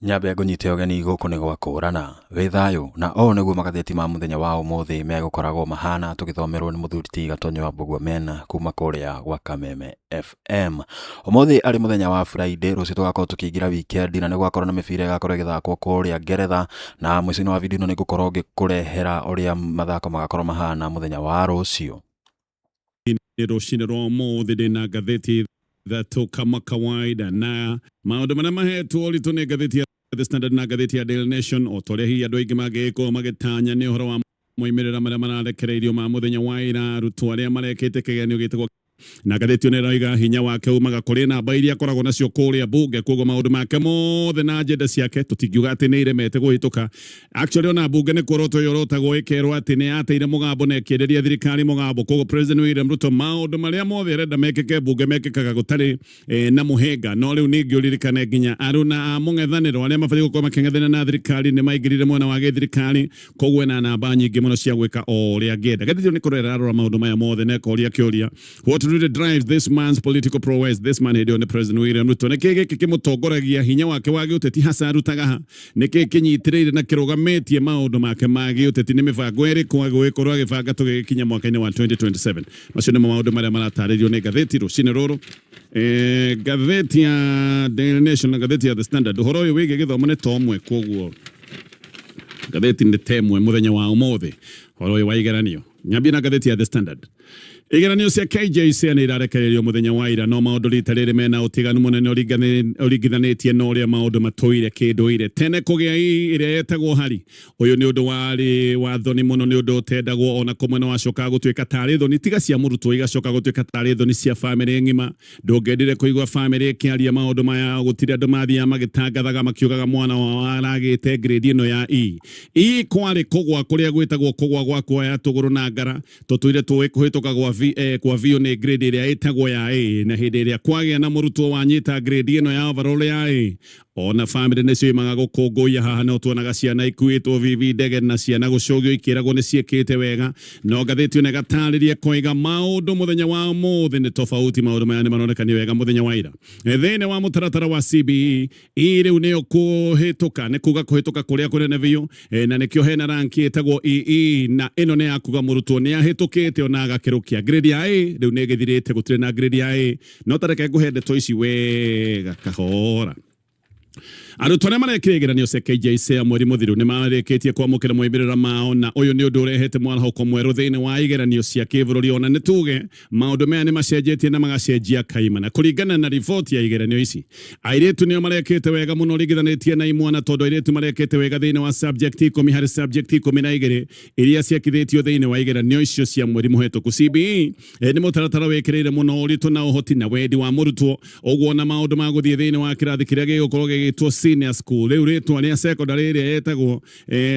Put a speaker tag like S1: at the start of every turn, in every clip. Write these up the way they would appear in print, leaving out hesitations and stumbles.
S1: Nyambe ngũnyite ũgeni gũkũ nĩ gwa kũũrana. Wĩ thayũ? Na ũũ nĩguo magathĩti ma mũthenya wa ũmũthĩ megũkoragwo mahana tũgĩthomerwo nĩ mũthuri ti Gatonyo wa Mbũgua Mena kuma kũrĩa gwa Kameme FM. Ũmũthĩ arĩ mũthenya wa Friday, rũciũ tũgakorwo tũkĩingĩra weekend na nĩ gũgakorwo na mĩbira ĩgakorwo ĩgĩthakwo kũrĩa Ngeretha, na mũico-inĩ wa video ĩno nĩ ngũkorwo ngĩkũrehera ũrĩa mathako magakorwo mahana mũthenya wa rũciũ.
S2: Nĩ rũcinĩ rwa ũmũthĩ ndĩna ngathĩti ithatũ kama kawaida, na maũndũ marĩa mahetwo ũritũ nĩ ngathĩti ya The Standard na ngathĩti ya Daily Nation, o ta ũrĩa hihi andũ aingĩ mangĩgĩkorwo magĩtanya, nĩ ũhoro wa moimĩrĩra marĩa mararekereirio ma mũthenya wa ira, arutwo arĩa marekĩte kĩgeranio gĩtagwo na ngathĩti ĩno ĩroiga hinya wake umaga kũrĩ namba iria akoragwo nacio kũrĩa mbunge, koguo maũndũ make mothe na agenda ciake tũtingiuga atĩ nĩ iremete kũhĩtũka. Actually ona mbunge nĩ kuorotwo yorotagwo ĩkerwo atĩ nĩ yateire mũgambo na ĩkĩenderia thirikari mũgambo. Koguo President William Ruto maũndũ marĩa mothe arenda mekĩke mbunge mekĩkaga gũtarĩ na mũhĩnga. No rĩu ningĩ ũririkane nginya aruna a mũng'ethanĩro arĩa mabatiĩ gũkorwo makĩng'ethanĩra na thirikari nĩ maingĩrire mwena wa gĩthirikari, koguo ena namba nyingĩ mũno cia gwĩka o ũrĩa angĩenda. Gathĩti ĩyo nĩ kũrora ĩrarora maũndũ maya mothe na ĩkoria kĩũria, "What really drives this man's political prowess?" This man hĩndĩ ĩyo nĩ President William Ruto. Nĩkĩ gĩkĩ kĩmũtongoragia? Hinya wake wa gĩũteti hasa arutaga ha? Nĩkĩ kĩnyitĩrĩire na kĩrũgamĩtie maũndũ make ma gĩũteti? Nĩ mĩbango ĩrĩkũ agũgĩkorwo agĩbanga tũgĩgĩkinya mwaka-inĩ wa 2027? Macio nĩmo maũndũ marĩa maratarĩrio nĩ ngathĩti rũcinĩ rũrũ. Ngathĩti ya Daily Nation na ngathĩti ya The Standard, ũhoro ũyũ wĩgiĩ gĩthomo nĩ ta ũmwe, koguo ngathĩti nĩ ta ĩmwe mũthenya wa ũmũthĩ, ũhoro ũyũ wa igeranio. Nyambie na ngathĩti ya The Standard. Igeranio cia KJSEA nĩ irarekererio mũthenya wa ira, no maũndũ rita rĩrĩ mena ũtiganu mũnene ũringithanĩtie na ũrĩa maũndũ matũire kĩndũire. Tene kũgĩa E ĩrĩa yetagwo hari, ũyũ nĩ ũndũ warĩ wa thoni mũno, nĩ ũndũ ũtendagwo ona kũmwe, na wacokaga gũtuĩka tarĩ thoni tiga cia mũrutwo, igacoka gũtuĩka tarĩ thoni cia bamĩrĩ ng'ima. Ndũngĩendire kũigua bamĩrĩ ĩkĩaria maũndũ maya, gũtirĩ andũ mathiaga magĩtangathaga makiugaga mwana wao aragĩte grade ĩno ya E. E kwarĩ kũgwa kũrĩa gwĩtagwo kũgwa gwa kuoya tũgũrũ na ngara. Tũtũire tũĩ kũhĩtũka gwa V, kwa VU nĩ grade ĩrĩa ĩtagwo ya A, na hĩndĩ ĩrĩa kwagĩa na mũrutwo wanyita grade ĩno ya overall ya A, ona bamĩrĩ nĩ cioimaga gũkũngũiya. Haha no tuonaga ciana ikuĩtwo VV ndege na ciana gũcũgio ikĩragwo nĩ ciĩkĩte wega. No ngathĩti ĩno ĩgatarĩria koiga maũndũ mũthenya wa ũmũthĩ nĩ tofauti. Maũndũ maya nĩ maronekani wega mũthenya wa ira thĩinĩ wa mũtaratara wa CBE. E rĩu nĩyo kũhĩtũka, nĩ kuga kũhĩtũka kũrĩa kũnene biũ, na nĩkĩo hena ranki ĩtagwo EE, na ĩno nĩ ya kuga mũrutwo nĩ ahĩtũkĩte ona agakĩrũkia grade ya A. Rĩu nĩ ĩgĩthirĩte, gũtirĩ na grade ya A. No ta reke ngũhe ndeto ici wega kahora. Arutwo arĩa marekire igeranio cia KJSEA mweri mũthiru nĩ marĩkĩtie kwamũkĩra moimĩrĩra mao, na ũyũ nĩ ũndũ ũrehete mwarahũko mwerũ thĩinĩ wa igeranio cia kĩbũrũri. Ona nĩ tuge maũndũ maya nĩ macenjetie na magacenjia kaimana. Kũringana na riboti ya igeranio ici, airĩtu nĩo marekĩte wega mũno ũringithanĩtie na imwana, tondũ airĩtu marekĩte wega thĩinĩ wa subject 10 harĩ subject 12 iria ciekithĩtio thĩinĩ wa igeranio icio cia mweri mũhetũku. CBE nĩ mũtaratara wĩkĩrĩire mũno ũritũ na ũhoti na wendi wa mũrutwo, ũguo na maũndũ ma gũthiĩ thĩinĩ wa kĩrathi kĩrĩa gĩgũkorwo gĩgĩtwo senior school. Rĩu rĩtwa rĩa secondary ĩrĩa yetagwo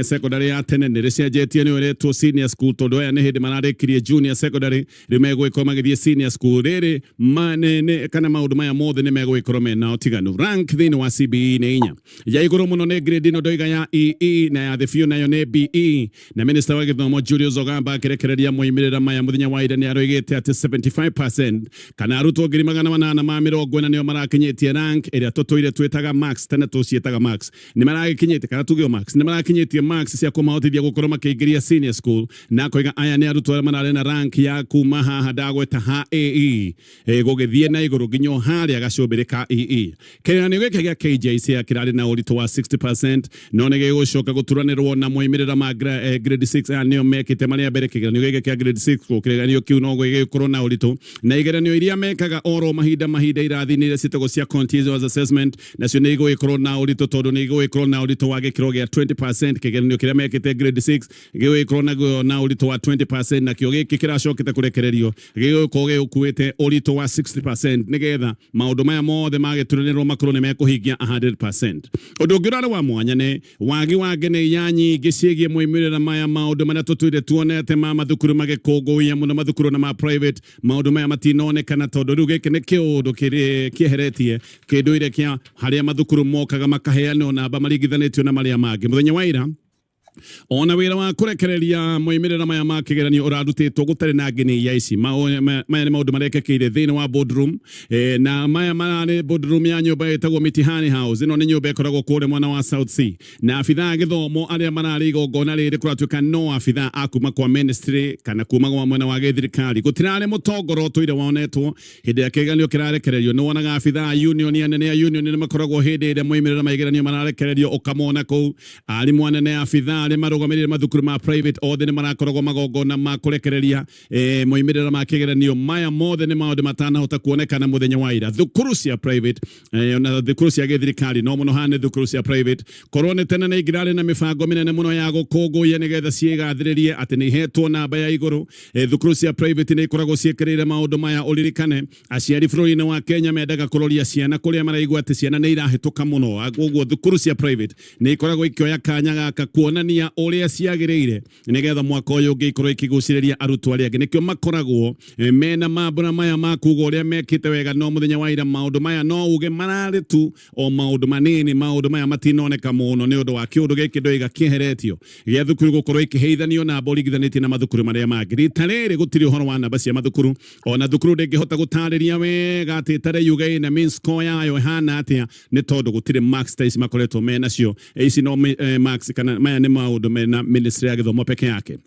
S2: secondary ya tene nĩ rĩcenjetie, nĩyo ĩretwo senior school, tondũ aya nĩ hĩndĩ mararĩkirie junior secondary, rĩu megũgĩkorwo magĩthiĩ senior school. Rĩrĩ ma, nĩ, nĩ, kana maũndũ maya mothe nĩ megũgĩkorwo mena ũtiganu. Rank thĩinĩ wa CBE nĩ inya, ya igũrũ mũno nĩ grade ĩno ndoiga ya EE, na ya thĩ biũ nayo nĩ BE. Na minister wa gĩthomo Julius Ogamba akĩrekereria moimĩrĩra maya mũthenya wa ira nĩ aroigĩte atĩ 75% kana arutwo 840,000 nĩo marakinyĩtie rank ĩrĩa tũtũire twĩtaga max. Tene tũciĩtaga max, nĩ maragĩkinyĩte, kana tuge o max, nĩ marakinyĩtie max cia kũmahotithia gũkorwo makĩingĩria senior school. Na akoiga aya nĩ arutwo arĩa mararĩ na rank ya kuma haha ndagweta ha AE gũgĩthiĩ na igũrũ nginya o harĩa gacũmbĩrĩ ka EE. Kĩgeranio gĩkĩ gĩa KJSEA kĩrarĩ na ũritũ wa 60%, no nĩ gĩgũcoka gũturanĩrwo na moimĩrĩra ma grade 6. Aya nĩo mekĩte marĩa mbere kĩgeranio gĩkĩ kĩa grade 6. Kĩgeranio kĩu no gĩgĩkorwo na ũritũ, na igeranio iria mekaga oro mahinda mahinda irathi-inĩ iria ciĩtagwo cia continuous assessment nacio nĩ igũgĩkorwo na ũritũ, tondũ nĩ igũgĩkorwo na ũritũ wa gĩkĩro gĩa 20%. Kĩgeranio kĩrĩa mekĩte grade 6 gĩgũgĩkorwo naguo na ũritũ wa 20%, nakĩo gĩkĩ kĩracokete kũrekererio gĩgũkorwo gĩgũkuĩte ũritũ wa 60%, nĩgetha maũndũ maya mothe magĩturanĩrwo makorwo nĩ mekũhingia 100%. Ũndũ ũngĩ ũrarĩ wa mwanya nĩ wagi wa ngeneiya nyingĩ ciĩgiĩ moimĩrĩra maya. Maũndũ marĩa tũtũire tuonete ma mathukuru magĩkũngũiya mũno, mathukuru na ma private, maũndũ maya matinonekana, tondũ rĩu gĩkĩ nĩ kĩũndũ kĩeheretie kĩndũire kĩa harĩa mathukuru mokaga makaheanwo namba maringithanĩtio na marĩa mangĩ. Mũthenya wa ira Ona wĩra wa kũrekereria moimĩrĩra maya ma kĩgeranio ũrarutĩtwo gũtarĩ na ngĩnĩ ya ici. Maya nĩ maũndũ marekĩkĩire thĩinĩ wa boardroom, na maya mararĩ boardroom ya nyũmba ĩtagwo Mitihani House. Ĩno nĩ nyũmba ĩkoragwo kũrĩa mwena wa South C, na abithaa a gĩthomo arĩa mararĩ igongona rĩrĩ kũratuĩka no abithaa a kuma kwa ministry kana kuma kwa mwena wa gĩthirikari. Gũtirarĩ mũtongoro ũtũire wonetwo hĩndĩ ya kĩgeranio kĩrarekererio. Nĩ wonaga abithaa a union, anene a union nĩ makoragwo hĩndĩ ĩrĩa moimĩrĩra ma igeranio mararekererio, ũkamona kũu arimũ anene, abithaa arĩa marũgamĩrĩire mathukuru ma private, othe nĩ marakoragwo magongona ma kũrekereria moimĩrĩra ma kĩgeranio. Maya mothe nĩ maũndũ matanahota kuonekana mũthenya wa ira. Thukuru cia private na thukuru cia gĩthirikari, no mũno haha nĩ thukuru cia private, korwo nĩ tene nĩ ingĩrarĩ na mĩbango mĩnene mũno ya gũkũngũiya nĩgetha ciĩgathĩrĩrie atĩ nĩ ihetwo namba ya igũrũ. Thukuru cia private nĩ ikoragwo ciĩkĩrĩire maũndũ maya. Ũririkane aciari bũrũri-inĩ wa Kenya mendaga kũroria ciana kũrĩa maraigua atĩ ciana nĩ irahĩtũka mũno. Koguo thukuru cia private nĩ ikoragwo ikĩoya kanya gaka kuonania ũrĩa ciagĩrĩire nĩgetha mwaka ũyũ ũngĩ ikorwo ikĩgucĩrĩria arutwo arĩa angĩ. Nĩkĩo makoragwo mena mambura maya ma kuga ũrĩa mekĩte wega. No mũthenya wa ira maũndũ maya no uge mararĩ tu o maũndũ manini. Maũndũ maya matinoneka mũno nĩ ũndũ wa kĩũndũ gĩkĩ ndoiga kĩeheretio gĩa thukuru gũkorwo ikĩheithanio namba ũringithanĩtie na mathukuru marĩa mangĩ. Rita rĩrĩ gũtirĩ ũhoro wa namba cia mathukuru, ona thukuru ndĩngĩhota gũtarĩria wega atĩ ĩtare yuge ĩna mean score yayo ĩhana atĩa, nĩ tondũ gũtirĩ marks ta ici makoretwo menacio. Ici no marks kana maya nĩ maũndũ mena ministry ya gĩthomo peke yake.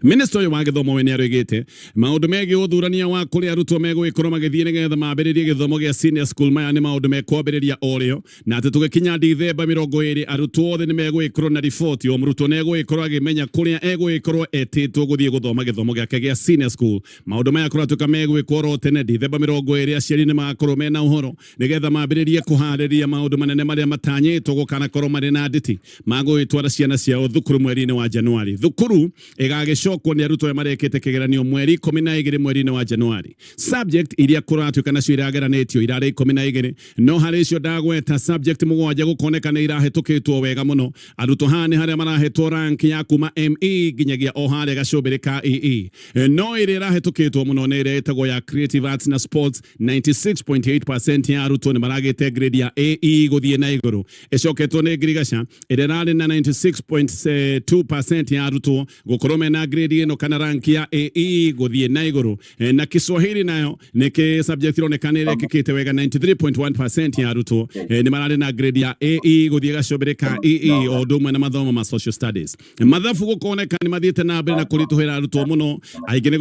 S2: Minista ũyũ wa gĩthomo we nĩaroigĩte maũndũ megiĩ ũthurania wa kũrĩa arutwo megũgĩkorwo magĩthiĩ nĩgetha mambĩrĩrie gĩthomo gĩa senior school. Maya nĩ maũndũ mekwambĩrĩria o rĩo, na atĩ tũgĩkinya Dithemba 20 arutwo othe nĩ megũgĩkorwo na riboti. O mũrutwo nĩ egũgĩkorwo agĩmenya kũrĩa egũgĩkorwo etĩtwo gũthiĩ gũthoma gĩthomo gĩake gĩa senior school. Maũndũ maya kũratuĩka megwĩkwo oro tene. Dithemba 20 aciari nĩ magakorwo mena ũhoro nĩgetha mambĩrĩrie kũharĩria maũndũ manene marĩa matanyĩtwo gũkanakorwo marĩ na nditi magũgĩtwara ciana ciao thukuru mweri-inĩ wa Januari. Thukuru ĩgagĩcokwo nĩ arutwo arĩa marekĩte kĩgeranio mweri 12 mweri-inĩ wa Januari. Subject iria kũratuĩka nacio irageranĩtio irarĩ 12, no harĩ icio ndagweta subject 7 gũkoneka nĩ irahĩtũkĩtwo wega mũno. Arutwo haha nĩ harĩa marahetwo rank ya kuma ME nginyagia o harĩa gacũmbĩrĩ ka EE, no ĩrĩa ĩrahĩtũkĩtwo mũno nĩ ĩrĩa ĩtagwo ya creative arts na sports. 96.8% ya arutwo nĩ maragĩte grade ya AE gũthiĩ na igũrũ, ĩcoketwo nĩ ngirigaca ĩrĩa ĩrarĩ na 96.2% ya arutwo gũkorwo mena grade ĩno kana rank ya AE gũthiĩ na igũrũ. Na Kiswahili nayo nĩ kĩ subject ĩroneka nĩ ĩrekĩkĩte wega. 93.1% ya arutwo nĩ mararĩ na grade ya AE gũthiĩ gacũmbĩrĩ ka EE, o ũndũ ũmwe na mathomo ma social studies. Mathabu gũkoneka nĩ mathiĩte na mbere na kũritũhĩra arutwo mũno, aingĩ nĩ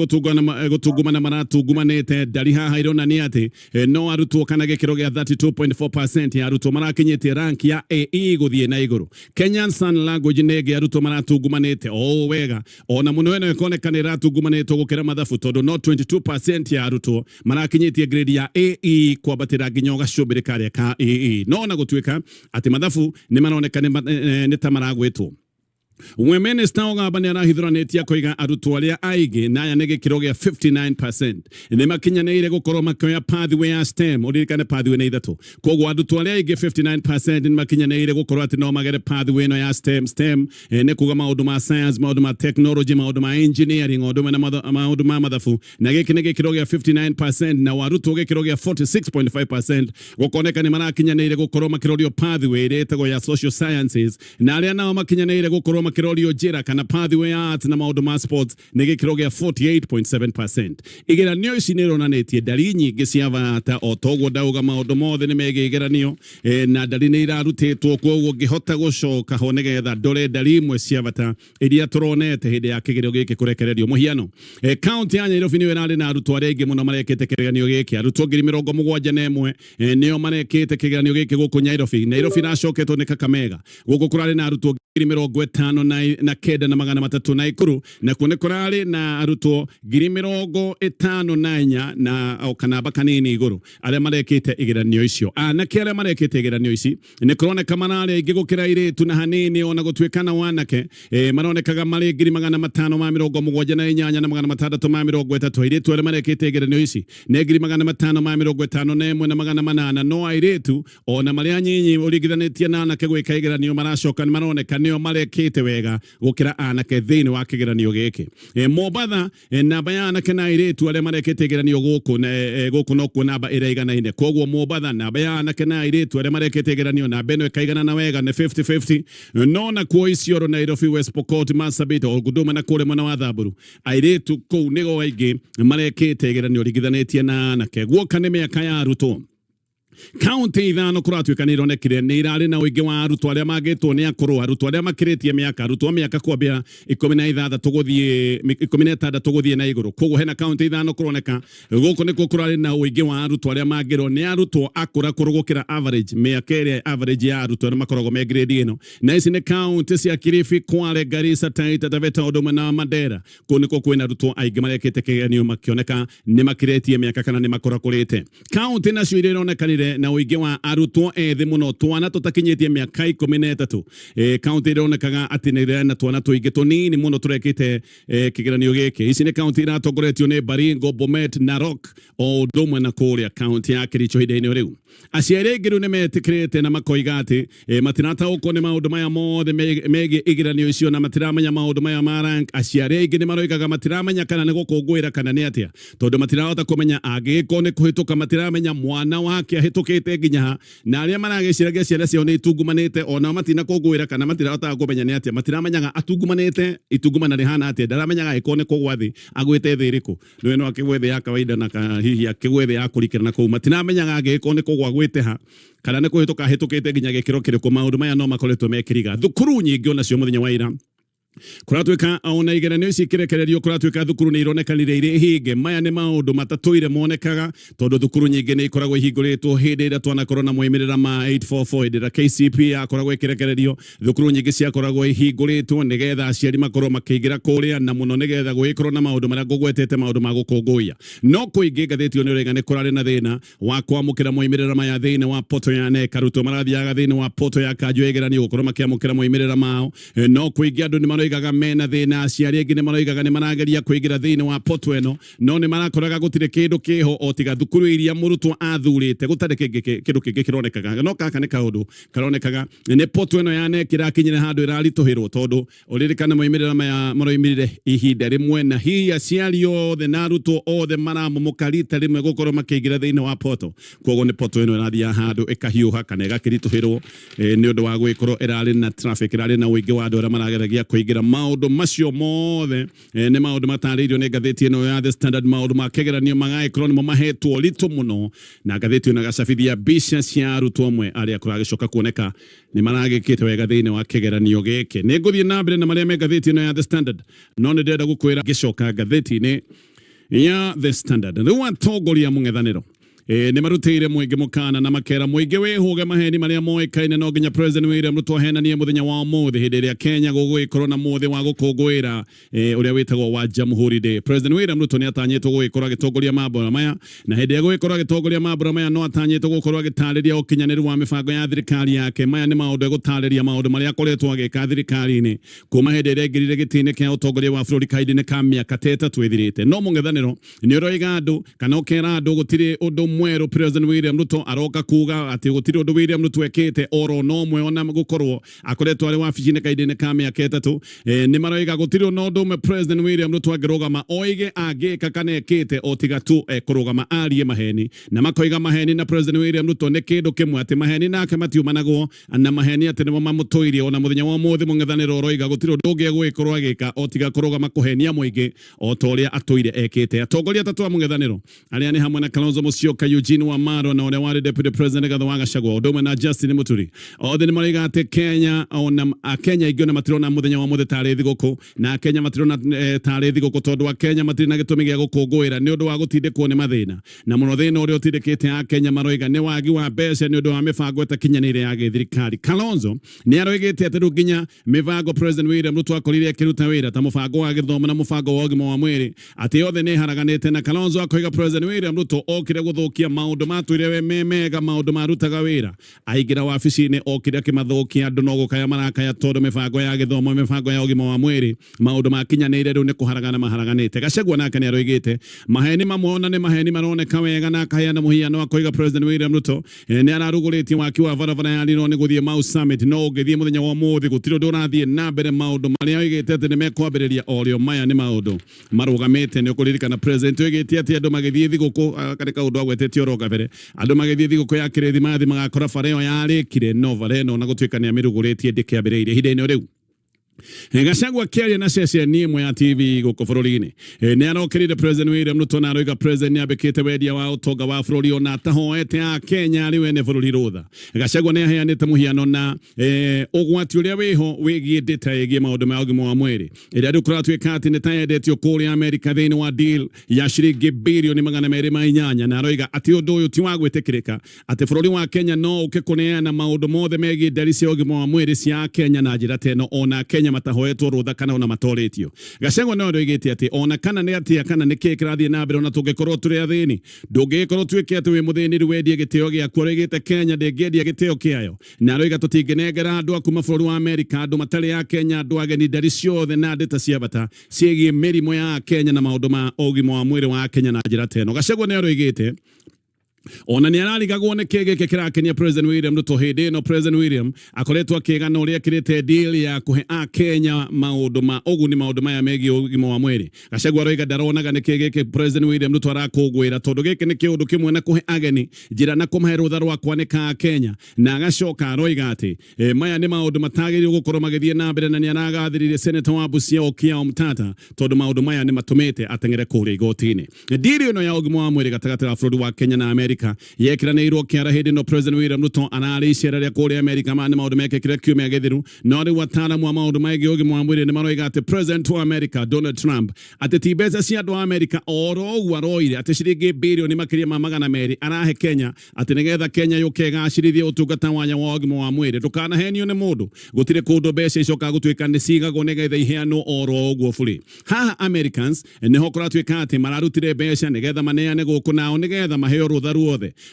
S2: gũtungumana maratungumanĩte. Ndari haha ironania atĩ no arutwo kana gĩkĩro gĩa 32.4% ya arutwo marakinyĩtie rank ya AE gũthiĩ na igũrũ. Kenyan Sign Language nĩ ĩngĩ arutwo maratungumanĩte o wega, ona mũno ĩno ĩkoneka nĩ ĩratungumanĩtwo gũkĩra mathabu, tondũ no 22% ya arutwo marakinyĩtie grade ya AE kwambatĩra nginya gacũmbĩrĩ karĩa ka AE, no ona gũtuĩka atĩ mathabu nĩ maroneka nĩ ta maragwĩtwo. We minista Ogamba nĩ arahithũranĩtie akoiga arutwo arĩa aingĩ, na aya nĩ gĩkĩro gĩa 59%, nĩ makinyanĩire gũkorwo makĩoya pathway ya STEM. Ũririkane pathway nĩ ithatũ, koguo arutwo arĩa aingĩ 59% nĩ makinyanĩire gũkorwo atĩ no magere pathway ĩno ya STEM. STEM nĩ kuga maũndũ ma science, maũndũ ma technology, maũndũ ma engineering, o ũndũ ũmwe na maũndũ ma mathabu, na gĩkĩ nĩ gĩkĩro gĩa 59%. Na arutwo gĩkĩro gĩa 46.5% gũkoneka nĩ marakinyanĩire gũkorwo makĩrorio pathway ĩrĩa ĩtagwo ya social sciences, na arĩa nao makinyanĩire gũkorwo makĩrorio njĩra kana pathway ya arts na maũndũ ma sports nĩ gĩkĩro gĩa 48.7%. Igeranio ici nĩ ironanĩtie ndari nyingĩ cia bata. O toguo ndauga, maũndũ mothe nĩ megiĩ igeranio na ndari nĩ irarutĩtwo, koguo ngĩhota gũcoka ho nĩgetha ndore ndari imwe cia bata iria tũronete hĩndĩ ya kĩgerio gĩkĩ kũrekererio. Mũhiano, kaunti ya Nairobi nĩyo ĩrarĩ na arutwo arĩa aingĩ mũno marekĩte kĩgeranio gĩkĩ. Arutwo 71,000 nĩo marekĩte kĩgeranio gĩkĩ gũkũ Nairobi. Nairobi ĩracoketwo nĩ Kakamega, gũkũ kũrarĩ na arutwo 59,300, Naikuru nakuo nĩ kũrarĩ na arutwo 54,000 na o kanamba kanini igũrũ arĩa marekĩte igeranio icio. Anake arĩa marekĩte igeranio ici nĩ kũroneka mararĩ aingĩ gũkĩra airĩtu na hanini, ona gũtuĩka na wanake maronekaga marĩ 578,630. Airĩtu arĩa marekĩte igeranio ici nĩ 551,800, no airĩtu ona marĩ anyinyi ũringithanĩtie na anake gwĩka igeranio maracoka nĩ maroneka nĩo marekĩte. wega gũkĩra anake thĩinĩ wa kĩgeranio gĩkĩ. Mombatha, namba ya anake na airĩtu arĩa marekĩte igeranio gũkũ na gũkũ nokuo namba ĩrĩa ĩiganaine. Koguo Mombatha namba ya anake na airĩtu arĩa marekĩte igeranio namba ĩno ĩkaiganana wega nĩ 50-50. No nakuo Isiolo, Nairobi, West Pokot, Marsabit, Olguduma na kũrĩa mwena wa Thamburu airĩtu kũu nĩgo aingĩ marekĩte igeranio ringithanĩtie na anake. Guoka nĩ mĩaka ya arutwo kaunti ithano kũratuĩka nĩ ironekire nĩ irarĩ na ũingĩ wa arutwo arĩa mangĩtwo nĩ akũrũ, arutwo arĩa makĩrĩtie mĩaka, arutwo a mĩaka kwambia 16 gũthiĩ 16 gũthiĩ na igũrũ. Koguo hena kaunti ithano kũroneka gũkũ nĩkuo kũrarĩ na ũingĩ wa arutwo arĩa mangĩrwo nĩ arutwo akũrakũrũ gũkĩra average, mĩaka ĩrĩa average ya arutwo arĩa makoragwo me grade ĩno. Na ici nĩ kaunti cia Kilifi, Kwale, Garissa, Taita Taveta ũndũ ũmwe na Mandera. Kũu nĩkuo kwĩna arutwo aingĩ marekĩte kĩgeranio makĩoneka nĩ makĩrĩtie mĩaka kana nĩ makũrakũrĩte. Kaunti nacio iria ironekanire na ũingĩ wa arutwo ethĩ mũno twana tũtakinyĩtie mĩaka 13, kaunti ironekaga atĩ nĩ na twana tũingĩ tũnini mũno tũrekĩte kĩgeranio gĩkĩ. Ici nĩ kaunti iratongoretio nĩ Baringo, Bomet, Narok o ũndũ ũmwe na kũrĩa kaunti ya Kericho ihinda-inĩ rĩu. Aciari aingĩ rĩu nĩ metĩkĩrĩte na makoiga atĩ matirataũkwo nĩ maũndũ maya mothe megiĩ igeranio icio na matiramenya maũndũ maya ma rank. Aciari aingĩ nĩ maroigaga matiramenya kana nĩ gũkũngũĩra kana nĩ atĩa, tondũ matirahota kũmenya angĩgĩkorwo nĩ kũhĩtũka, matiramenya mwana wake ahĩtũkĩte nginya ha, na arĩa maragĩciragia ciana ciao nĩ itungumanĩte onao matinakũngũĩra kana matirahotaga kũmenya nĩ atĩa, matiramenyaga atungumanĩte itungumana rĩhana atĩa, ndaramenyaga angĩkorwo nĩ kũgwa thĩ agwĩte thĩ ĩrĩkũ. Nĩwe no akĩgwe thĩ ya kawaida na hihi akĩgwe thĩ ya kũrikĩra na kũu, matiramenyaga angĩgĩkorwo nĩ kũgwa gwĩte ha kana nĩ kũhĩtũka ahĩtũkĩte nginya gĩkĩro kĩrĩkũ. Maũndũ maya no makoretwo mekĩriga thukuru nyingĩ onacio mũthenya wa ira kũratuĩka ona igeranio ici ikĩrekererio kũratuĩka thukuru nĩ ironekanire irĩ hinge. Maya nĩ maũndũ matatũire monekaga tondũ thukuru nyingĩ nĩ ikoragwo ihingũrĩtwo hĩndĩ ĩrĩa twanakorwo na moimĩrĩra ma 844, hĩndĩ ĩrĩa KCP yakoragwo ĩkĩrekererio thukuru nyingĩ ciakoragwo ihingũrĩtwo nĩgetha aciari makorwo makĩingĩra kũrĩa na mũno nĩgetha gũgĩkorwo na maũndũ marĩa ngũgwetete, maũndũ ma gũkũngũiya. No kũingĩ ngathĩti ĩyo nĩ ũraiga nĩ kũrarĩ na thĩna wa kwamũkĩra moimĩrĩra maya thĩinĩ wa poto ya NEC. Arutwo marathiaga thĩinĩ wa poto ya kanjũ ya igeranio gũkorwo makĩamũkĩra moimĩrĩra mao, no kũingĩ andũ nĩ maroigaga mena thĩna. Aciari aingĩ nĩ maroigaga nĩ marageria kũingĩra thĩinĩ wa poto ĩno no nĩ marakoraga gũtirĩ kĩndũ kĩho o tiga thukuru iria mũrutwo athurĩte, gũtarĩ kĩndũ kĩngĩ kĩronekaga. No gaka nĩ kaũndũ karonekaga nĩ poto ĩno ya NEC ĩrakinyire handũ ĩraritũhĩrwo, tondũ ũririkane moimĩrĩra maya maroimĩrire ihinda rĩmwe na hihi aciari othe na arutwo othe maramomoka rita rĩmwe gũkorwo makĩingĩra thĩinĩ wa poto. Koguo nĩ poto ĩno ĩrathiaga handũ ĩkahiũha kana ĩgakĩritũhĩrwo nĩ ũndũ wa gũgĩkorwo ĩrarĩ na traffic, ĩrarĩ na ũingĩ wa andũ arĩa marageragia kũingĩra. Maũndũ macio mothe nĩ maũndũ matarĩirio nĩ ngathĩti ĩno ya The Standard. Maũndũ ma kĩgeranio magagĩkorwo nĩmo mahetwo ũritũ mũno, na ngathĩti ĩno ĩgacabithia mbica cia arutwo amwe arĩa kũragĩcoka kuoneka nĩ maragĩkĩte wega thĩinĩ wa kĩgeranio gĩkĩ. Nĩ ngũthiĩ na mbere na marĩa me ngathĩti ĩno ya The Standard, no nĩ ndĩrenda gũkwĩra ngĩcoka ngathĩti-inĩ ya The Standard. Rĩu atongoria mũng'ethanĩro nĩ marutĩire mũingĩ mũkana na makera mũingĩ wĩhũge maheni marĩa moĩkaine no nginya President William Ruto ahenanie mũthenya wa ũmũthĩ hĩndĩ ĩrĩa Kenya gũgũgĩkorwo na mũthĩ wa gũkũngũĩra ũrĩa wĩtagwo wa Jamhuri Day. President William Ruto nĩ atanyĩtwo gũgĩkorwo agĩtongoria mambura maya, na hĩndĩ ĩrĩa gũgĩkorwo agĩtongoria mambura maya no atanyĩtwo gũkorwo agĩtarĩria ũkinyanĩru wa mĩbango ya thirikari yake. Maya nĩ maũndũ egũtarĩria maũndũ marĩa akoretwo agĩka thirikari-inĩ kuma hĩndĩ ĩrĩa aingĩrire gĩtĩ-inĩ kĩa ũtongoria wa bũrũri kahinda-inĩ ka mĩaka ta 3 ĩthirĩte. No mũng'ethanĩro nĩ ũroiga andũ kana ũkera andũ gũtirĩ ũndũ mwerũ President William Ruto aroka kuga atĩ gũtirĩ ũndũ William Ruto ekĩte oro no ũmwe ona gũkorwo akoretwo arĩ wabici-inĩ kahinda-inĩ ka mĩaka 3. Nĩ maroiga gũtirĩ ona ũndũ ũmwe President William Ruto angĩrũgama oige angĩka kana ekĩte o tiga tu ekũrũgama arie maheni, na makoiga maheni na President William Ruto nĩ kĩndũ kĩmwe, atĩ maheni nake matiumanagwo na maheni atĩ nĩmo mamũtũirie. Ona mũthenya wa ũmũthĩ mũng'ethanĩro ũroiga gũtirĩ ũndũ ũngĩ egũgĩkorwo agĩka o tiga kũrũgama kũhenia mũingĩ o ta ũrĩa atũire ekĩte. Atongoria atatũ a mũng'ethanĩro arĩa nĩ hamwe na Kalonzo Musyoka, Eugene Wamalwa na ũrĩa warĩ Deputy President Rigathi wa Gachagua ũndũ ũmwe na Justin Muturi, othe nĩ maroiga atĩ Kenya ona Akenya aingĩ ona matirona mũthenya wa ũmũthĩ tarĩ thigũkũ, na Akenya matirona tarĩ thigũkũ tondũ Akenya matirĩ na gĩtũmi gĩa gũkũngũĩra nĩ ũndũ wa gũtindĩkwo nĩ mathĩna, na mũno thĩna ũrĩa ũtindĩkĩte Akenya maroiga nĩ wagi wa mbeca nĩ ũndũ wa mĩbango ĩtakinyanĩire ya gĩthirikari. Kalonzo nĩ aroigĩte atĩ rĩu nginya mĩbango President William Ruto akorire akĩruta wĩra ta mũbango wa gĩthomo na mũbango wa ũgima wa mwĩrĩ atĩ yothe nĩ ĩharaganĩte, na Kalonzo akoiga President William Ruto okire gũthũkia gũthũkia maũndũ matũire we me mega, maũndũ marutaga wĩra. Aingĩra wabici-inĩ okire akĩmathũkia, andũ no gũkaya marakaya tondũ mĩbango ya gĩthomo, mĩbango ya ũgima wa mwĩrĩ, maũndũ makinyanĩire rĩu nĩ kũharagana maharaganĩte. Gachagua nake nĩ aroigĩte maheni mamwe ona nĩ maheni maroneka wega, na akaheana mũhiano akoiga President William Ruto nĩ ararugũrĩtie waki wa barabara ya Rironi gũthiĩ Mau Summit, no ũngĩthiĩ mũthenya wa ũmũthĩ gũtirĩ ũndũ ũrathiĩ na mbere. Maũndũ marĩa oigĩte atĩ nĩ mekwambĩrĩria o rĩo, maya nĩ maũndũ marũgamĩte. Nĩ ũkũririkana President oigĩte atĩ andũ magĩthiĩ thigũkũ, karĩ kaũndũ agwetete oro kabere, andũ magĩthiĩ thigũkũ ya kĩrĩthimathi magakora bara ĩyo yarĩkire, no bara ĩno ona gũtuĩka nĩ amĩrugũrĩtie ndĩkĩambĩrĩirie ihinda-inĩ rĩu. Gachagua akĩaria na ceceni ĩmwe ya TV gũkũ bũrũri-inĩ nĩ arokĩrĩire President William Ruto na aroiga President nĩ ambĩkĩte wendia wa ũtonga wa bũrũri ona atahoete a Kenya arĩ wene bũrũri rũtha. Gachagua nĩ aheanĩte mũhiano na ũgwati ũrĩa wĩho wĩgiĩ data ĩgiĩ maũndũ ma ũgima wa mwĩrĩ ĩrĩa rĩu kũratuĩka atĩ nĩ ta yendetio kũrĩa Amerika thĩinĩ wa deal ya ciringi birioni 208, na aroiga atĩ ũndũ ũyũ ti wa gwĩtĩkĩrĩka, atĩ bũrũri wa Kenya no ũke kũneana maũndũ mothe megiĩ ndari cia ũgima wa mwĩrĩ cia Kenya na njĩra ta ĩno ona Kenya matahoetwo rũtha kana ona matorĩtio. Gachagua no aroigĩte atĩ ona kana nĩ atĩa kana nĩ kĩĩ kĩrathiĩ na mbere, ona tũngĩkorwo tũrĩ athĩni, ndũngĩgĩkorwo tuĩke atĩ wĩ mũthĩni rĩu wendie gĩtĩo gĩaku. Aroigĩte Kenya ndĩngĩendia gĩtĩo kĩayo, na aroiga tũtingĩnengera andũ a kuma bũrũri wa Amerika, andũ matarĩ a Kenya, andũ ageni, ndari ciothe na ndeta cia bata ciĩgiĩ mĩrimũ ya Kenya na maũndũ ma ũgima wa mwĩrĩ wa Kenya na njĩra ta ĩno. Gachagua nĩ aroigĩte ona nĩ ararigagwo nĩ kĩ gĩkĩ kĩrakenia President William Ruto hĩndĩ ĩno President William akoretwo akĩgana ũrĩa ekĩrĩte deal ya kũhe a Kenya maũndũ ma ũguni, maũndũ maya megiĩ ũgima wa mwĩrĩ. Gachagua aroiga ndaronaga nĩ kĩ gĩkĩ President William Ruto arakũngũĩra, tondũ gĩkĩ nĩ kĩũndũ kĩmwe na kũhe ageni njĩra na kũmahe rũtha rwa kwanĩka a Kenya, na agacoka aroiga atĩ maya nĩ maũndũ matagĩrĩirwo gũkorwo magĩthiĩ na mbere, na nĩ aragathĩrĩirie Senator wa Busia Okiya Omtatah tondũ maũndũ maya nĩ matũmĩte ateng'ere kũrĩa igoti-inĩ. Ndiri ĩno ya ũgima wa mwĩrĩ gatagatĩ ga bũrũri wa Kenya na Amerika yekĩranĩirwo kĩara hĩndĩ ĩno President William Ruto ararĩ icera rĩa kũrĩa Amerika. Maya nĩ maũndũ mekĩkire kiumia gĩthiru, no rĩu ataaramu a maũndũ megiĩ ũgima wa mwĩrĩ nĩ maroiga atĩ President wa America Donald Trump, atĩ ti mbeca cia andũ a Amerika oro ũguo aroire, atĩ ciringi birioni makĩria ma 200 arahe Kenya atĩ nĩgetha Kenya yũke ĩgacĩrithie ũtungata wayo wa ũgima wa mwĩrĩ. Ndũkanahenio nĩ mũndũ, gũtirĩ kũndũ mbeca icokaga gũtuĩka nĩ cigagwo nĩgetha iheanwo oro ũguo bũrĩ. Haha Americans nĩho kũratuĩka atĩ mararutire mbeca nĩgetha maneane gũkũ nao nĩgetha maheo rũtha ruothe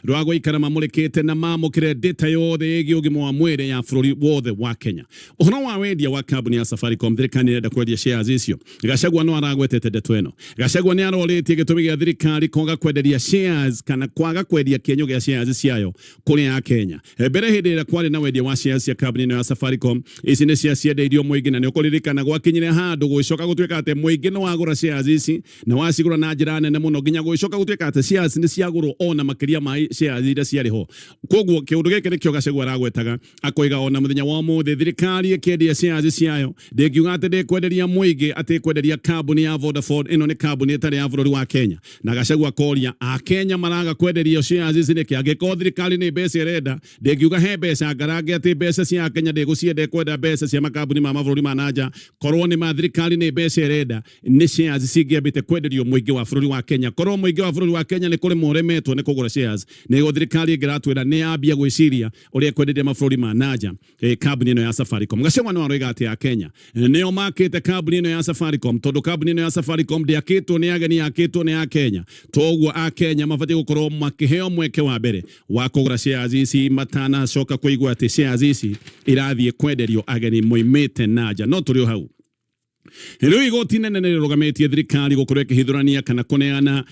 S2: rwa gũikara mamũrĩkĩte na mamũkĩre data yothe ĩgiĩ ũgima wa mwĩrĩ ya bũrũri wothe wa Kenya. Ũhoro wa wendia wa kambuni ya Safaricom, thirikari nĩ ĩrenda kwendia shares icio. Gachagua no aragwetete ndeto ĩno. Gachagua nĩ arorĩtie gĩtũmi gĩa thirikari kwaga kwenderia shares kana kwaga kwendia kĩenyũ gĩa shares ciayo kũrĩ a Kenya. Mbere hĩndĩ ĩrĩa kwarĩ na wendia wa shares cia kambuni ĩno ya Safaricom, ici nĩ cia ciendeirio mũingĩ, na nĩ ũkũririkana gwakinyire handũ gũgĩcoka gũtuĩka atĩ mũingĩ nĩ wagũra shares ici na wacigũra na njĩra nene mũno, nginya gũgĩcoka gũtuĩka atĩ shares nĩ ciagũrwo ona makĩria ma shares iria ciarĩ ho. Koguo kĩũndũ gĩkĩ nĩkĩo Gachagua aragwetaga, akoiga ona mũthenya wa ũmũthĩ thirikari ĩkĩendia shares ciayo ndĩngiuga atĩ ndĩkwenderia mũingĩ, atĩ ĩkwenderia kambuni ya Vodafone. Ĩno nĩ kambuni ĩtarĩ ya bũrũri wa Kenya, na Gachagua akoria Akenya maraga kwenderio shares ici nĩkĩ angĩkorwo thirikari nĩ mbeca ĩrenda? Ndĩngiuga he mbeca ngarange atĩ mbeca cia Kenya ndĩgũcienda, ĩkwenda mbeca cia makambuni ma mabũrũri ma nanja. Korwo nĩ ma thirikari nĩ mbeca ĩrenda, nĩ shares cingĩambĩte kwenderio mũingĩ wa bũrũri wa Kenya. Korwo mũingĩ wa bũrũri wa Kenya nĩ kũrĩmwo ũremetwo nĩ kũgũra shares, nĩguo thirikari ĩngĩratwĩra nĩ yambia gwĩciria ũrĩa ĩkwenderia mabũrũri ma nanja kambuni ĩno ya Safaricom. Gachagua no aroiga atĩ a Kenya nĩo makĩte kambuni ĩno ya Safaricom, tondũ kambuni ĩno ya Safaricom ndĩakĩtwo nĩ ageni, yakĩtwo nĩ a Kenya. Toguo a Kenya mabatiĩ gũkorwo makĩheo mweke wa mbere wa kũgũra shares ici matanacoka kũigua atĩ shares ici irathiĩ kwenderio ageni moimĩte na nja. No tũrĩ o hau, rĩu igoti nene nĩ rĩrũgamĩtie thirikari gũkorwo ĩkĩhithũrania kana kũneana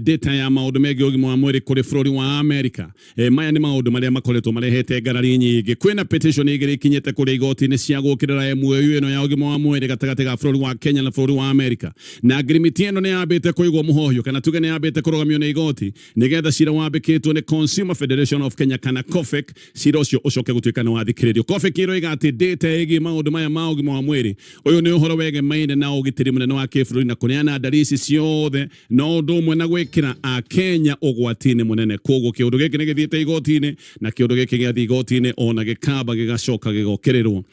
S2: data ya maũndũ megiĩ ũgima wa mwĩrĩ kũrĩ bũrũri wa Amerika. Maya nĩ maũndũ marĩa makoretwo marehete ngarari nyingĩ. Kwĩna petition igĩrĩ ikinyĩte kũrĩa igoti-inĩ cia gũkĩrĩra MOU ĩno ya ũgima wa mwĩrĩ gatagatĩ ga bũrũri wa Kenya na bũrũri wa Amerika, na ngirimiti ĩno nĩ yambĩte kũigwo mũhohio, kana tuge nĩ yambĩte kũrũgamio nĩ igoti, nĩgetha cira wambĩkĩtwo nĩ Consumer Federation of Kenya kana COFEC, cira ũcio ũcoke gũtuĩka nĩ wathikĩrĩrio. COFEC ĩroiga atĩ data ĩgiĩ maũndũ maya ma ũgima wa mwĩrĩ, ũyũ nĩ ũhoro wegemaine na ũgitĩri mũnene wa kĩbũrũri, na kũneana ndari ici ciothe no ũndũ ũmwe na gwĩkĩra Akenya ũgwati-inĩ mũnene. Koguo kĩũndũ gĩkĩ nĩ gĩthiĩte igoti-inĩ, na kĩũndũ gĩkĩ gĩathiĩ igoti-inĩ ona gĩkamba gĩgacoka gĩgokĩrĩrwo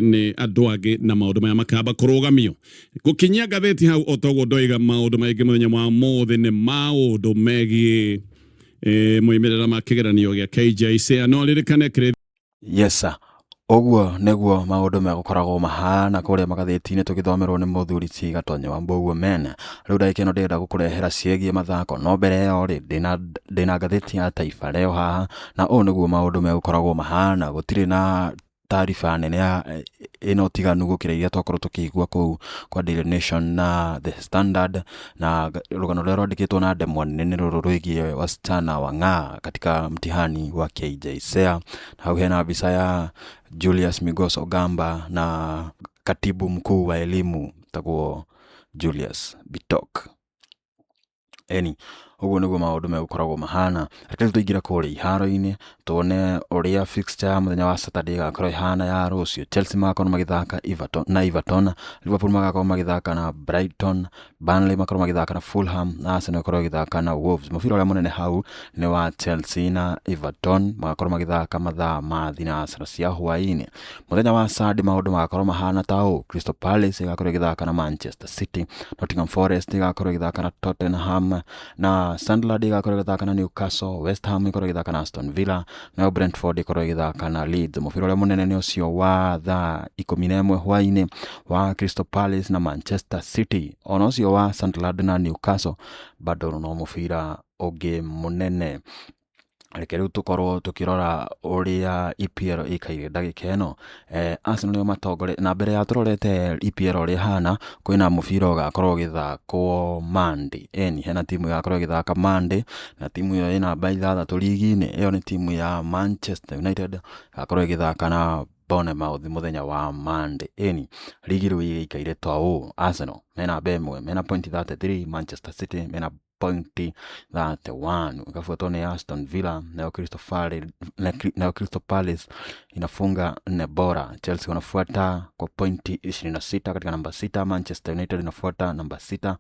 S2: nĩ andũ angĩ, na maũndũ maya makamba kũrũgamio. Gũkinyia ngathĩti hau, o toguo ndoiga, maũndũ maingĩ mũthenya wa mũthĩ nĩ maũndũ megiĩ moimĩrĩra ma kĩgeranio gĩa KJSEA. No ririkane kĩrĩ
S1: Yes sir. Ũguo nĩguo maũndũ megũkoragwo mahana kũrĩa magathĩti-inĩ tũgĩthomerwo nĩ mũthuri ti Gatonyo wa Mbũguo men. Rĩu ndagĩka ĩno ndĩrenda gũkũrehera ciĩgiĩ mathako, no mbere ĩyo rĩ, ndĩna ngathĩti ya Taifa Leo haha, na ũũ nĩguo maũndũ megũkoragwo mahana, gũtirĩ na taariba nene ya ĩna ũtiganu gũkĩra iria twakorwo tũkĩigua kũu kwa Daily Nation na The Standard, na rũgano rũrĩa rwandĩkĩtwo na ndemwa nene nĩ rũrũ rwĩgiĩ wasichana wang'aa katika mtihani wa KJSEA. Hau hena mbica ya Julius Migos Ogamba na katibu mkuu wa elimu tagwo Julius Bitok. Eni, ũguo nĩguo maũndũ megũkoragwo mahana. Reke rĩu tũingĩre kũrĩa iharo-inĩ tuone ũrĩa fixture ya mũthenya wa Saturday ĩgakorwo ĩhana ya rũciũ. Chelsea magakorwo magĩthaka Everton na Everton, Liverpool magakorwo magĩthaka na Brighton, Burnley makorwo magĩthaka na Fulham na Arsenal ĩkorwo ĩgĩthaka na Wolves. Mũbira ũrĩa mũnene hau nĩ wa Chelsea na Everton, magakorwo magĩthaka mathaa ma thinacara cia hwaĩ-inĩ. Mũthenya wa Sunday maũndũ magakorwo mahana ta ũũ: Crystal Palace ĩgakorwo ĩgĩthaka na Manchester City, Nottingham Forest ĩgakorwo ĩgĩthaka na Tottenham, na Sunderland ĩgakorwo ĩgĩthaka na Newcastle, West Ham ĩkorwo ĩgĩthaka na Aston Villa, nayo Brentford ĩkorwo ĩgĩthaka na Leeds. Mũbira ũrĩa mũnene nĩ ũcio wa thaa 11 hwaĩ-inĩ wa Crystal Palace na Manchester City. Ona ũcio wa Sunderland na Newcastle bado no mũbira ũngĩ mũnene. Reke rĩu tũkorwo tũkĩrora ũrĩa EPL ĩikaire ndagĩka ĩno. Arsenal nĩo matongoretie, na mbere ya tũrorete EPL ũrĩa ĩhana, kwĩna mũbira ũgakorwo ũgĩthakwo Monday. Ĩni hena timu ĩgakorwo ĩgĩthaka Monday, na timu ĩyo ĩ namba 6 rigi-inĩ. Ĩyo nĩ timu ya Manchester United, ĩgakorwo ĩgĩthaka na Bournemouth mũthenya wa Monday. Ĩni rigi rĩu ĩikaire ta ũũ: Arsenal me namba 1 mena point 33, Manchester City mena point 31, ikafuatwa ni Aston Villa, nayo Crystal Palace inafunga nne bora. Chelsea wanafuata kwa pointi 26 katika namba 6, Manchester United inafuata namba 6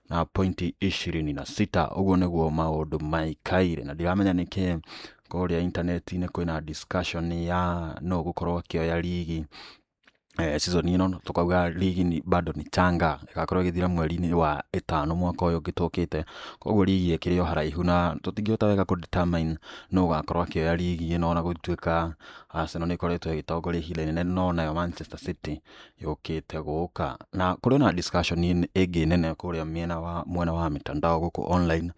S1: na pointi 26. Ũguo nĩguo maũndũ maikaire, na ndiramenya nĩkĩ kũrĩa intaneti-inĩ kwĩna discussion ya no gũkorwo akĩoya ligi season ĩno. Tukauga ligi ni bado ni changa, ĩgakorwo ĩgĩthira mweri-inĩ wa ĩtano mwaka ũyũ ũngĩ tũkĩte, koguo ligi ĩkĩrĩ o haraihu na tũtingĩhota wega kũ determine nũ ũgakorwo akĩoya ligi ĩno, ona gũtuĩka Arsenal nĩ ĩkoretwo ĩgĩtongoria ihinda inene, no nayo Manchester City yũkĩte gũka. Na kũrĩ na discussion ĩngĩ nene kũrĩa mwena wa mitandao gũkũ online,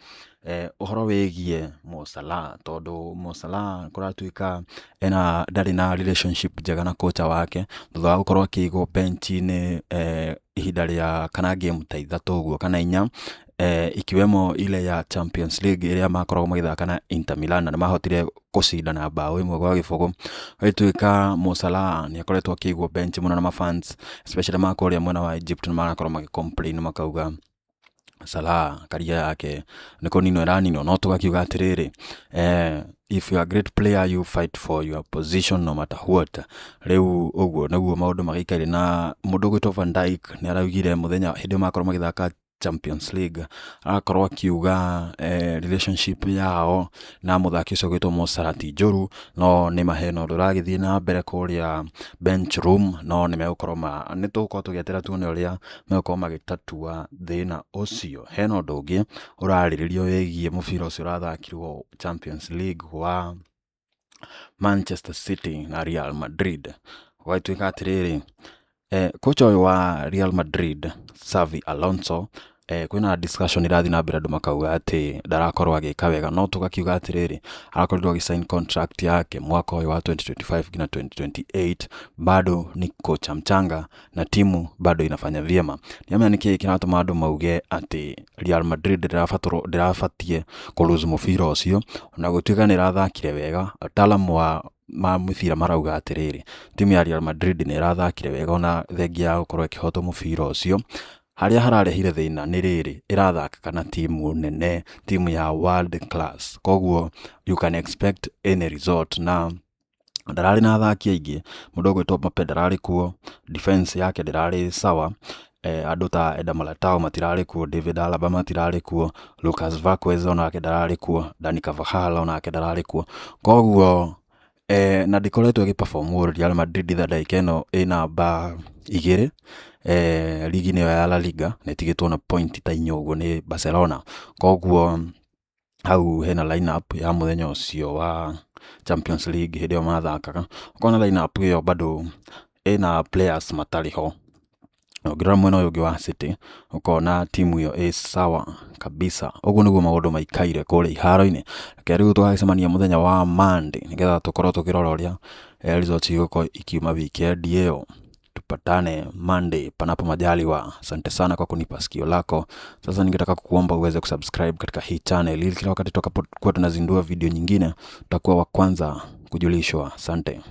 S1: ũhoro wĩgiĩ Mo Salah, tondũ Mo Salah kũratuĩka ena ndarĩ na relationship njega na kocha wake thutha wa gũkorwo akĩigwo bench-inĩ ihinda rĩa kana game ta 3 ũguo kana 4, ikiwemo ile ya Champions League ĩrĩa makoragwo magĩthaka na Inter Milan, na nĩmahotire gũcinda na bao 1-0. Gũgĩtuĩka Mo Salah nĩ akoretwo akĩigwo bench mũno na mafans, especially ma kũrĩa mwena wa Egypt, nĩ marakorwo magĩ complain makauga Salah career yake nĩ kũninwo ĩraninwo. No tũgakiuga atĩrĩrĩ, if you are a great player, you fight for your position no matter what. Rĩu ũguo nĩguo maũndũ magĩikaire. Na mũndũ ũgwĩtwo Van Dijk nĩ araugire mũthenya hĩndĩ ĩyo makorwo magĩthaka Champions League, arakorwo akiuga relationship yao na mũthaki ũcio ũgwĩtwo Mo Salah ti njũru, no nĩ mahena ũndũ ũragĩthiĩ na mbere kũrĩa bench room, no nĩ megũkorwo nĩ tũgũkorwo tũgĩeterera tuone ũrĩa megũkorwo magĩtatua thĩna ũcio. Hena ũndũ ũngĩ ũrarĩrĩrio wĩgiĩ mũbira ũcio ũrathakirwo Champions League wa Manchester City na Real Madrid. Gũgatuĩka atĩrĩrĩ, kocha ũyũ wa Real Madrid Xavi Alonso, kwĩna discussion ĩrathiĩ na mbere, andũ makauga atĩ ndarakorwo agĩka wega, no tũgakiuga atĩrĩrĩ, arakorirwo agĩsign contract yake mwaka ũyũ wa 2025 nginya 2028, bado ni kocha mchanga na timu bado inafanya vyema. Ndiramenya nĩkĩĩ kĩratũma andũ mauge atĩ Real Madrid ndĩrabatiĩ kũ lose mũbira ũcio, ona gũtuĩka nĩ ĩrathakire wega. Ataalamu wa ma mũbira marauga atĩrĩrĩ, timu ya Real Madrid nĩ ĩrathakire wega ona thengia ya gũkorwo ĩkĩhotwo mũbira ũcio. Harĩa hararehire thĩna nĩ rĩrĩ, ĩrathakaga na timu nene, timu ya world class, koguo you can expect any result. Na ndararĩ na athaki aingĩ, mũndũ ũgwĩtwo Mbappe ndararĩ kuo, defense yake ndĩrarĩ sawa, andũ ta Eder Militao matirarĩ kuo, David Alaba matirarĩ kuo, Lucas Vazquez onake ndararĩ kuo, Dani Carvajal onake ndararĩ kuo, koguo na ndĩkoretwo ĩgĩ perform ũru. Real Madrid tha ndagĩka ĩno ĩ namba 2 ligi-inĩ ĩyo ya La Liga, na ĩtigĩtwo na point ta 4 ũguo nĩ Barcelona. Koguo hau hena line up ya mũthenya ũcio wa Champions League hĩndĩ ĩyo mathakaga. Ũkona line-up ĩyo bado ĩna players matarĩ ho. Ũngĩrora mwena ũyũ ũngĩ wa City, ũkona timu ĩyo ĩ sawa kabisa. Ũguo nĩguo maũndũ maikaire kũrĩa iharo-inĩ. Reke rĩu tũgagĩcemania mũthenya wa Monday nĩgetha tũkorwo tũkĩrora ũrĩa results igũkorwo ikiuma weekend ĩyo. Tupatane Monday panapo majaliwa. Asante sana kwa kunipa sikio lako. Sasa ningetaka kukuomba uweze kusubscribe katika hii channel ili kila wakati tutakapokuwa tunazindua video nyingine utakuwa wa kwanza kujulishwa. Asante.